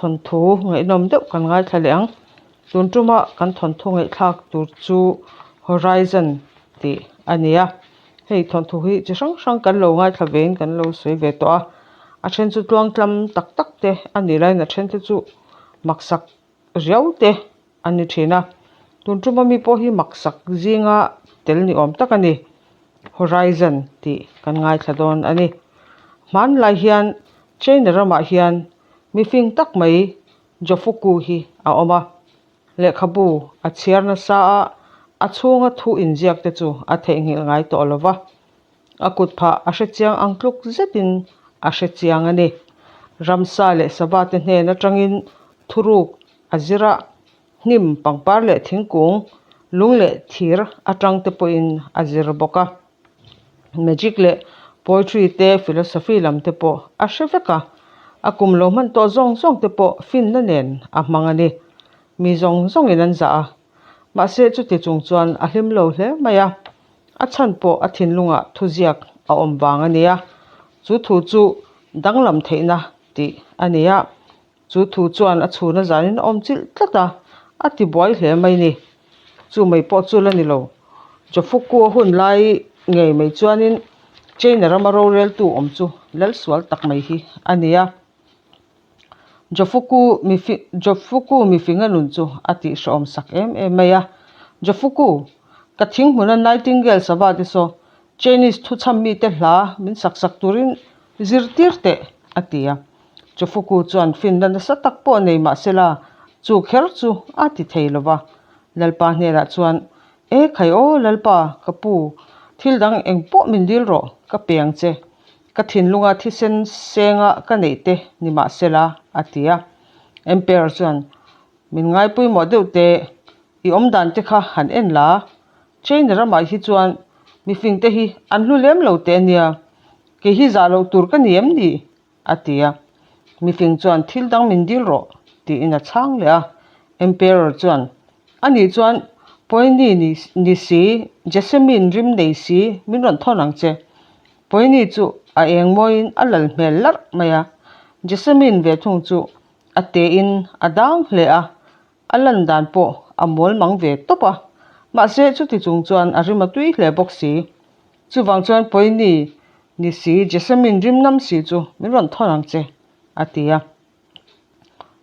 Thawnthu ngaihnawm deuh kan ngaithla leh ang. Tun tuma kan thawnthu ngaihthlak tur chu Horizon tih a ni a. Hei thawnthu hi chi hrang hrang kan lo ngaithla vein kan lo sawi ve tawh a. A then chu tluangtlam tak tak te a nih laiin a then te chu maksak riau te a ni thin a. Tun tuma mi pawh hi maksak zinga tel ni awm tak a ni. Horizon tih kan ngaithla dawn a ni. Hmanlai hian China ramah hian mifing tak mai Jofuku hi a awm a. Lehkhabu a chhiar nasa a, a chhunga thu inziak te chu a theihnghilh ngai tawh lo va. A kut phah a hrechiang ang tluk zetin a hrechiang a ni. Ramsa leh sava te hnen atangin thuruk a zir a, hnim pangpar leh thingkung, lung leh thir atang te pawhin a zir bawk a. Magic leh poetry te philosophy lam te pawh a hre vek a, a kum lo hman tawh zawng zawng te pawh finna nen a hmang a ni. Mi zawng zawngin an zah a, mahse chuti chung chuan a hlim lo hle mai a. A chhan pawh a thinlungah thuziak a awm vang a nia. Chu thu chu danglam theihna tih a ni a. Chu thu chuan a chhuna zanin a awm chilh tlat a, a ti buai hle mai ni. Chu mai pawh chu la ni lo. Jofuku-a hun lai ngei mai chuanin China rama roreltu awm chu lalsual tak mai hi a ni a. Jofuku Jofuku mifinga nun chu a tihhrehawm sak em em mai a. Jofuku, ka thing hmuna Nightingale sava te saw Chinese thuchham mite hla min sak sak turin zirtir teh, a ti a. Jofuku chuan finna nasa tak pawh nei mah sela chu kher chu a ti thei lo va. Lalpa hnenah chuan, E khai aw Lalpa, ka pu, thil dang eng pawh min dil rawh, ka pe ang che. Ka thinlunga thisen senga ka neih te ni mah sela, a ti a. Emperor chuan, Min ngaipawimawh deuh teh, i awm dan te kha han en la. China ramah hi chuan mifing te hi an hlu lem lo teh a nia, kei hi zah loh tur ka ni em ni? a ti a. Mifing chuan, Thil dang min dil rawh, tiin a chhang leh a. Emperor chuan, Ani chuan Poeni ni si, Jessamine rim nei si min rawn thawn ang che. Poeni chu a eng mawiin a lal hmel larh mai a. Jessamine ve thung chu a tein a dang hle a, a lan dan pawh a mawl mang ve tawp a. Mahse chuti chung chuan a rim a tui hle bawk si. Chuvang chuan Poeni ni si, Jessamine rim nam si chu min rawn thawn ang che, a ti a.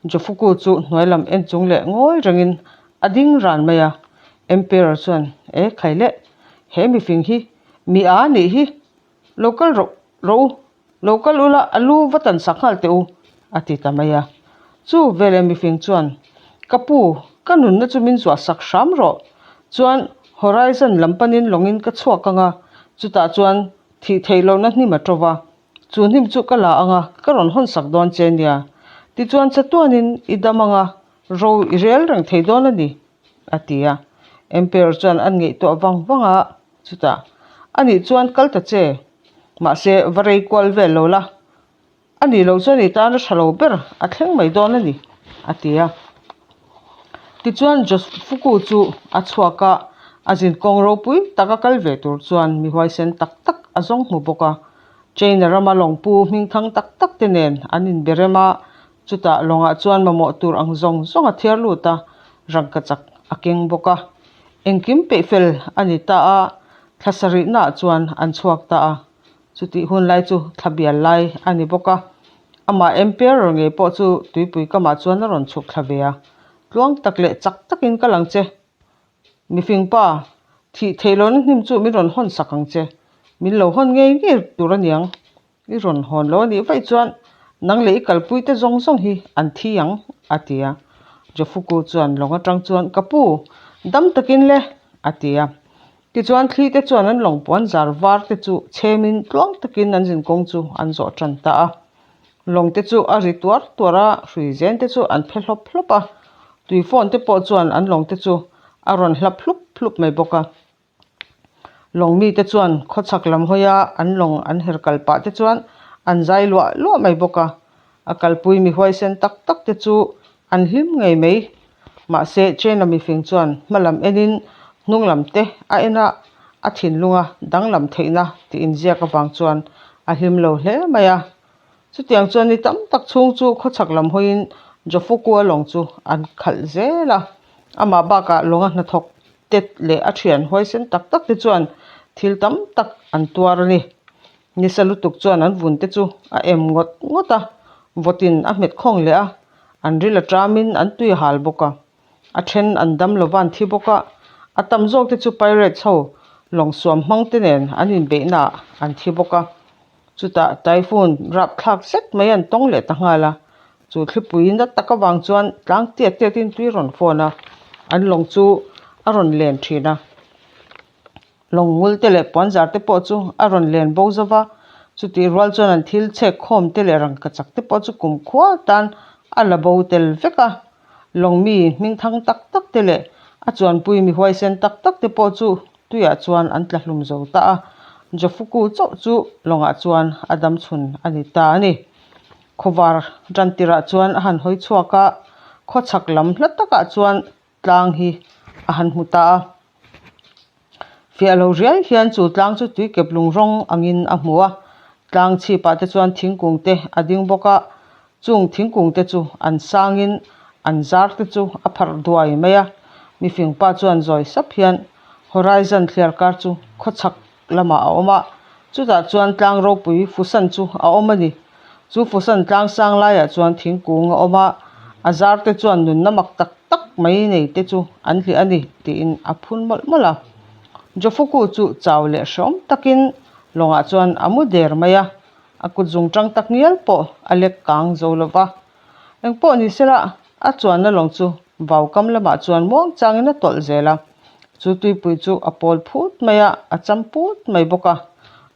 Jofuku chu hnuai lam en chung leh ngawi rengin a ding ran mai a. Emperor chuan, E khai leh, he mifing hi mi a nih hi, lo kal rawh rawh u, lo kal ula a lu va tan sak nghal teh u, a ti ta mai a. Chu veleh mifing chuan, Ka pu, ka nunna chu min zuah sak hram rawh. Chuan Horizon lam panin lawngin ka chhuak ang a, chutah chuan thih theih lohna hnim a to va, Chu hnim chu ka la ang a, ka rawn hawn sak dawn che nia. Tichuan chatuanin i dam ang a, ro i rel reng thei dawn a ni, a ti a. Emperor chuan an ngaihtuah vang vang a, chutah, Anih chuan kal ta che, mahse va rei kual vel lo la, a nih loh chuan i tan a tha lo ber a thleng mai dawn a ni, a ti a. Tichuan Jofuku chu a chhuak a, a zinkawng ropui taka kal ve tur chuan mi huaisen tak tak a zawng hmu bawk a. China rama lawngpu hmingthang tak tak te nen an inbe rem a, chutah lawngah chuan mamawh tur ang zawng zawng a thiar lut a, rangkachak a keng bawk a. Engkim peihfel a ni ta a, thla sarihnaah chuan an chhuak ta a. Chutih hun lai chu thla bial lai a ni bawk a, amah Emperor ngei pawh chu tuipui kamah chuan a rawn chhuk thla ve a, Tluang tak leh chak takin ka lang che. Mifing pa, thih theih lohna hnim chu min rawn hawn sak ang che. Min lo hawn ngei ngei tur a niang. I rawn hawn lo a nih vaih chuan nang leh i kalpui te zawng zawng hi an thi ang, a ti a. Jofuku chuan lawng atang chuan, Ka pu, dam takin le, a ti a. Tichuan thli te chuan an lawng puan zar var te chu chhemin tluang takin an zinkawng chu an zawh tan ta a. Lawng te chu a ri tuar tuar a, hrui zen te chu an phe hlawp hlawp a. Tui fawn te pawh chuan an lawng te chu a rawn hlap hlup hlup mai bawk a. Lawng mite chuan khawchhak lam hawia an lawng an her kal pah te chuan an zai luah luah mai bawk a. A kalpui mi huaisen tak tak te chu an hlim ngei mai. Mahse, China mifing chuan hma lam enin hnung lam te a en a, a thinlunga danglam theihna tih inziak avang chuan a hlim lo hle mai a. Chutiang chuan ni tam tak chhung chu khawchhak lam hawiin Jofuku-a lawng chu an khalh zel a. Amah bakah lawnga hnathawk te leh a thian huaisen tak tak te chuan thil tam tak an tuar a ni. Nisa lutuk chuan an vun te chu a em ngawt ngawt a, vawtin a hmet khawng leh a, an ril a tamin an tui a hal bawk a. A then an dam lova an thi bawk a, a tam zawk te chu pirates ho lawng suam hmang te nen an inbeihna ah an thi bawk a. Chutah typhoon rapthlak zet mai an tawng leh ta nghal a, chu thlipui na tak avang chuan tlang tiat tiat in tui rawn fawn a, an lawng chu a rawn len thin a. Lawng ngul te leh puanzar te pawh chu a rawn len bo zo va, chutih rual chuan an thil chhek khawm te leh rangkachak te pawh chu kumkhua tan a la bo tel vek a. Lawng mi hmingthang tak tak te leh a chuanpui mi huaisen tak tak te pawh chu tuiah chuan an tla hlum zo ta a, Jofuku chauh chu lawngah chuan a dam chhun a ni ta a ni. Khawvar tan tirah chuan a han hawi chhuak a, khawchhak lam hla takah chuan tlang hi a han hmu ta a. Fiah lo riai hian chu tlang chu tui kep lung rawng angin a hmu a, tlang chhipah te chuan thingkung te a ding bawk a, chung thingkung te chu an sangin an zar te chu a pharh duai mai a, mifing pa chuan zawi sap hian horizon thliar kar chu khawchhak lamah a awm a, chutah chuan tlang ropui fusan chu a awm a ni. Chu fusan tlang sang laiah chuan thingkung a awm a, a zar te chuan nunna mak tak tak mai nei te chu an hliah a ni tiin a phun mawlh mawlh a. Jofuku chu chau leh hreawm takin lawngah chuan a mu der mai a, a kut zung tang tak ngial pawh a lek kang zo lo va. Engpawh ni sela, a chuanna lawng chu vau kam lamah chuan muang changin a tawlh zel a. Chu tuipui chu a pawl phut mai a, a cham put mai bawk a.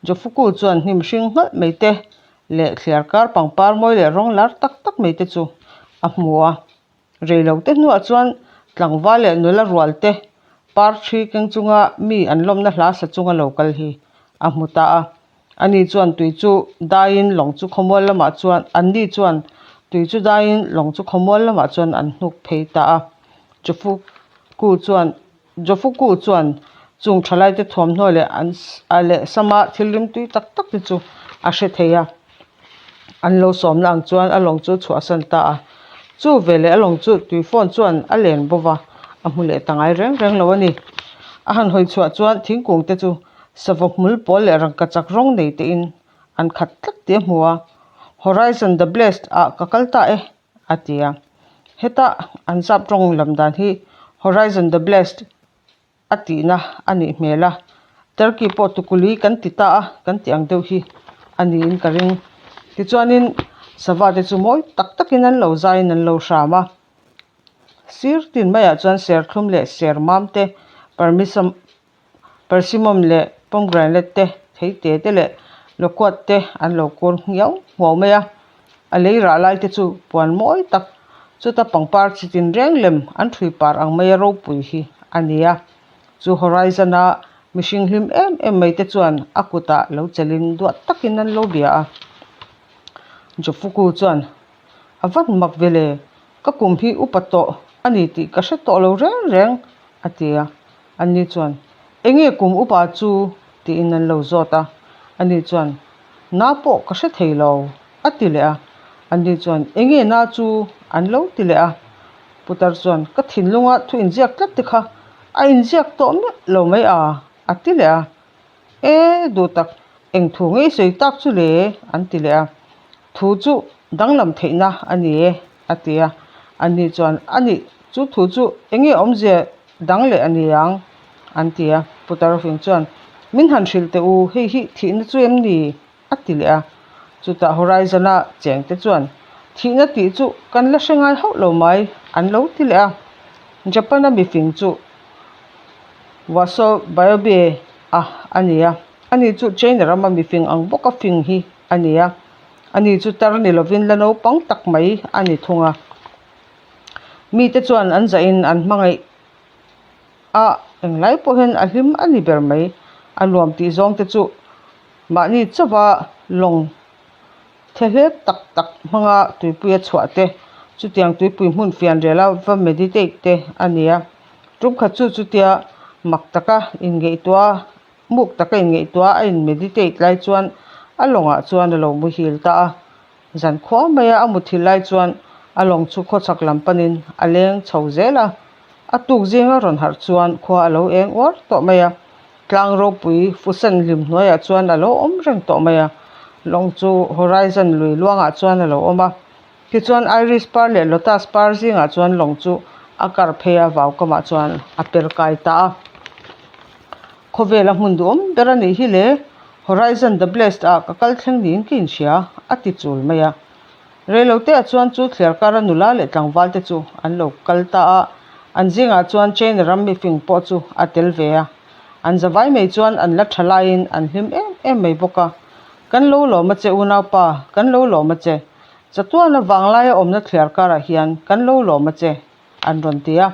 Jofuku chuan hnim hring nghalh mai te leh thliar kar pangpar mawi leh rawng lar tak tak mai te chu a hmu a. Reilo te hnuah chuan tlangval leh nula rual te par thi keng chunga mi an lawmna hla sa chunga lo kal hi a hmu ta a. Ani chuan tui chu daiin lawng chu khawmual lamah chuan anni chuan tui chu daiin lawng chu khawmual lamah chuan an hnuk phei ta a. Jofuku chuan Jofuku chuan chung thalaite thuamhnaw leh an leh sama thil rimtui tak tak te chu a hre thei a. An lo sawmna ang chuan a lawng chu chhuahsan ta a. Chu veleh a lawng chu tui phone chuan a len bo va, a hmu leh ta ngai reng reng lo a ni. A han hawi chhuah chuan thingkung te chu sava hmul pawl leh rangkachak rawng nei tein an khat tlat tih a hmu a. Horizon the Blessed ah ka kal ta e, a ti a. Heta an zap rawng lam dan hi Horizon the Blessed a tihna a nih hmel a, Turkey pawh tukuli kan ti ta a, kan tih ang deuh hi a niin ka ring. Tichuanin sava te chu mawi tak takin an lo zaiin an lo hram a, sir tin maiah chuan serthlum leh sermam te permisam persimmon leh pomegranate te theite te leh loquat te an lo kur nghiau hmuau mai a. A lei rah lai te chu puan mawi tak chuta pangpar chi tin reng lem an thui par ang maia ropui hi a ni a. Chu horizon a mihring hlim em em mai te chuan a kutah lo chelhin duat takin an lo bia a. Jofuku chuan a vat mak ve le, ka kum hi upa tawh a ni tih ka hre tawh lo reng reng a ti a. Anni chuan, Enge kum upa chu? tiin an lo zawt a. Ani chuan, Na pawh ka hre thei lo, a ti leh a. Anni chuan, Enge na chu? an lo ti leh a. Putar chuan, Ka thinlunga thu inziak tlat te kha a inziak tawh miah lo mai a, a ti leh a. E, duh tak, eng thu ngei sawi tak chu le? an ti leh a. Thu chu danglam theihna a ni e, a ti a. Anni chuan, A nih, chu thu chu enge awmzia dang leh a ni ang? an ti a. Putar fing chuan, Min han hrilh teh u, hei hi thihna chu em ni? a ti leh a. Chutah Horizon-a chengte chuan, Thihna tih chu kan la hre ngai hauh lo mai, an lo ti leh a. Japan-a mifing chu Waso Biobe a a ni a, ani chu China rama mifing ang bawka fing hi a ni a, ani chu tar ni lovin la naupang tak mai a ni thung a. Mite chuan an zahin an hmangaih a, englai pawh hian a hlim a ni ber mai. A nuam tih zawng te chu mahni chauha lawng Thehlep tak tak hmanga tuipui a chhuah te, chutiang tuipui hmun fian rela va meditate te a ni a. Tum khat chu chutia mak taka inngeihtuah a, muk taka inngeihtuah a in meditate lai chuan a lawngah chuan a lo muhil ta a. Zan khua maia a muthilh lai chuan a lawng chu khawchhak lam panin a leng chho zel a. A tuk zinga rawn harh chuan khua a lo eng uar tawh mai a. Tlang ropui fusen hlim hnuaiah chuan a lo awm reng tawh mai a. Lawng chu Horizon lui luangah chuan a lo awm a. Tichuan Iris par leh Lotus par zingah chuan lawng chu a kar phei a, vaukamah chuan a per kai ta a. Khawvela hmun duhawm ber a nih hi le, Horizon the Blessed ah ka kal thleng niin ka inhria, a ti chul mai a. Reiloteah chuan chu thliarkara nula leh tlangval te chu an lo kal ta a, an zingah chuan China ram mifing pawh chu a tel ve a. An zavai mai chuan an la tha laiin an hlim em em mai bawk a. Kan lo lawm a che unaupa, kan lo lawm a che. Chatuana vanglaia awmna thliarkarah hian kan lo lawm a che. an rawn ti a.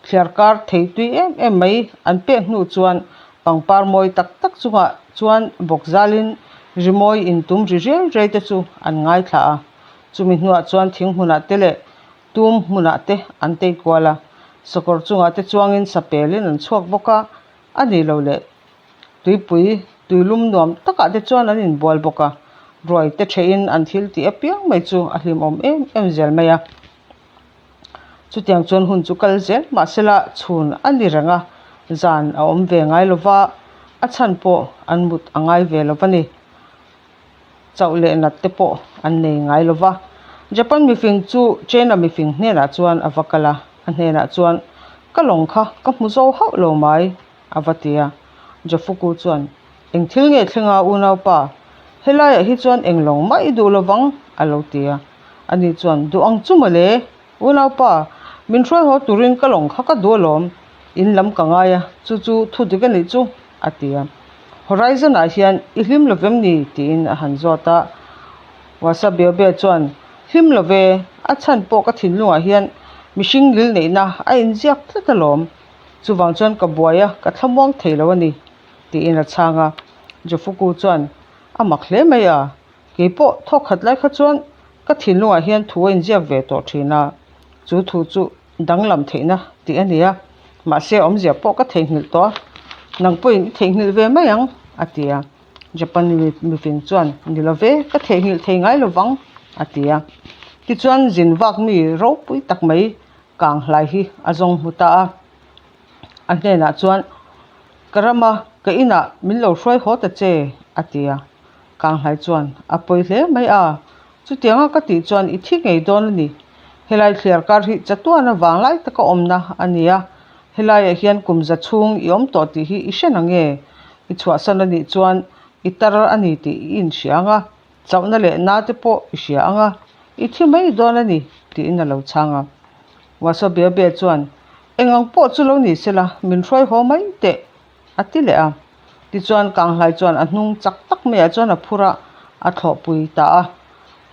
Thliarkar thei tui em em mai an pek hnu chuan pangpar mawi tak tak chungah chuan bawk zalin rimawi intum ri riai riai te chu an ngaithla a. Chumi hnuah chuan thing hmunah te leh tum hmunah te an tei kual a, sakawr chungah te chuangin sapelin an chhuak bawk a, a ni lo leh tuipui tuilum nuam takah te chuan an inbual bawk a, ruai te thehin an thil tih apiang mai chu a hlimawm em em zel mai a. Chutiang chuan hun chu kal zel mahsela chhun a ni reng a, zan a awm ve ngai lo va, a chhan pawh an mut a ngai ve lo va ni. Chauh leh nat te pawh an nei ngai lo va. Japan mifing chu China mifing hnenah chuan a va kal a, a hnenah chuan, Ka lawng kha ka hmu zo hauh lo mai, a va ti a. Jofuku chuan, Eng thil nge thleng a unaupa? Helaiah hi chuan eng lawng mah i duh lovang, a lo ti a. Ani chuan, Duh ang chu mawle, unaupa, min hruai haw turin ka lawng kha ka duh alawm, in lam ka ngai a, chu chu thu dik a nih chu, a ti a. Horizon-ah hian i hlim lo vem ni? tiin a han zawt a. Wasabiobia chuan, Hlim lo ve, a chhan pawh ka thinlungah hian mihring ngil neihna a inziak tlat alawm. Chuvang chuan ka buai a, ka thlamuang thei lo a ni, tiin a chhang a. Jofuku chuan, A mak hle mai a, kei pawh thawk khat lai kha chuan ka thinlungah hian thu a inziak ve tawh thin a, chu thu chu danglam theihna tih a ni a, mahse awmzia pawh ka theihnghilh tawh a, nang pawhin i theihnghilh ve mai ang, a ti a. Japan mifing chuan, Ni lo ve, ka theihnghilh thei ngai lo vang, a ti a. Tichuan zin vak mi ropui tak mai kang hlai hi a zawng hmu ta a. A hnenah chuan, Ka rama ka inah min lo hruai haw ta che, a ti a. Kang hlai chuan, A pawi hle mai a, chutianga ka tih chuan i thi ngei dawn a ni. Helai thliar kar hi chatuana vanglai taka awmna a ni a, helaiah hian kum za chhung i awm tawh tih hi i hre na nge? I chhuahsan a nih chuan i tar a ni tih i inhria ang a, chauhna leh na te pawh i hria ang a, i thi mai dawn a ni, tiin a lo chhang a. Wasabiabia chuan, Eng ang pawh chu lo ni sela, min hruai haw mai teh, a ti leh a. Tichuan Kanghlai chuan a hnung chak tak maiah chuan a phur a, a thlawhpui ta a.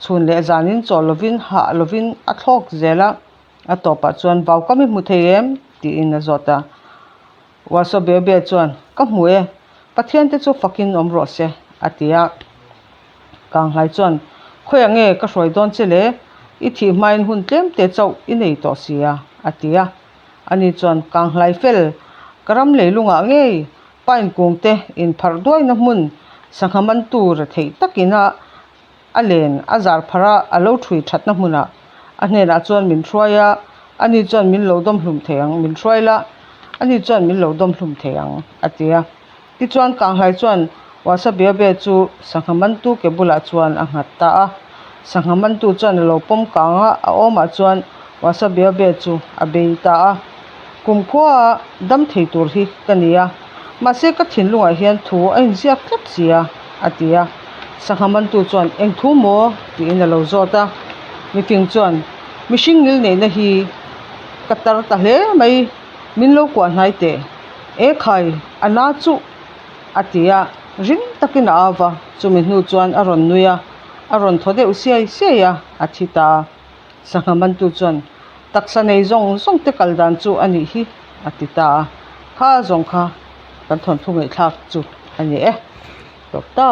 Chhun leh zanin chaw lovin hah lovin a thlawk zel a, a tawpah chuan, Vau ka mi hmu thei em? tiin a zawt a. Wasabiabia chuan, Ka hmu e, Pathian te chu fakin awm rawh se, a ti a. Kanghlai chuan, Khawiah nge ka hruai dawn che le? I thih hmain hun tlem te chauh i nei tawh si a, a ti a. Ani chuan, Kanghlai fel, ka ram leilungah ngei pine kung te inpharh duaina hmun sangha mantu retheih takin a a len a zar pharh a, a lo ṭhui ṭhatna hmunah a hnenah chuan min hruai a, ani chuan min lo dawm hlum thei ang, min hruai la, ani chuan min lo dawm hlum thei ang, a ti a. Tichuan Kanghlai chuan Wasabiabe chu sangha mantu ke bulah chuan a nghat ta a, sangha mantu chuan a lo pawm kang a, a awmah chuan Wasabiabe chu a bei ta a. Kumkhua dam thei tur hi ka ni a, mahse ka thinlungah hian thu a inziak tlat si a, a ti a. Sangha mantu chuan, Eng thu maw? tiin a lo zawt a. Mifing chuan, Mihring ngil neihna hi ka tar ta hle mai, min lo kuah hnai teh. E khai, a na chuh! a ti a, ring takin a au va, chumi hnu chuan a rawn nui a, a rawn thaw deuh siai siai a, a thi ta a. Sangha mantu chuan, Taksa nei zawng zawng te kal dan chu a nih hi, a ti ta a. Kha zawng kha kan thawnthu ngaihthlak chu a ni e. Tawp ta.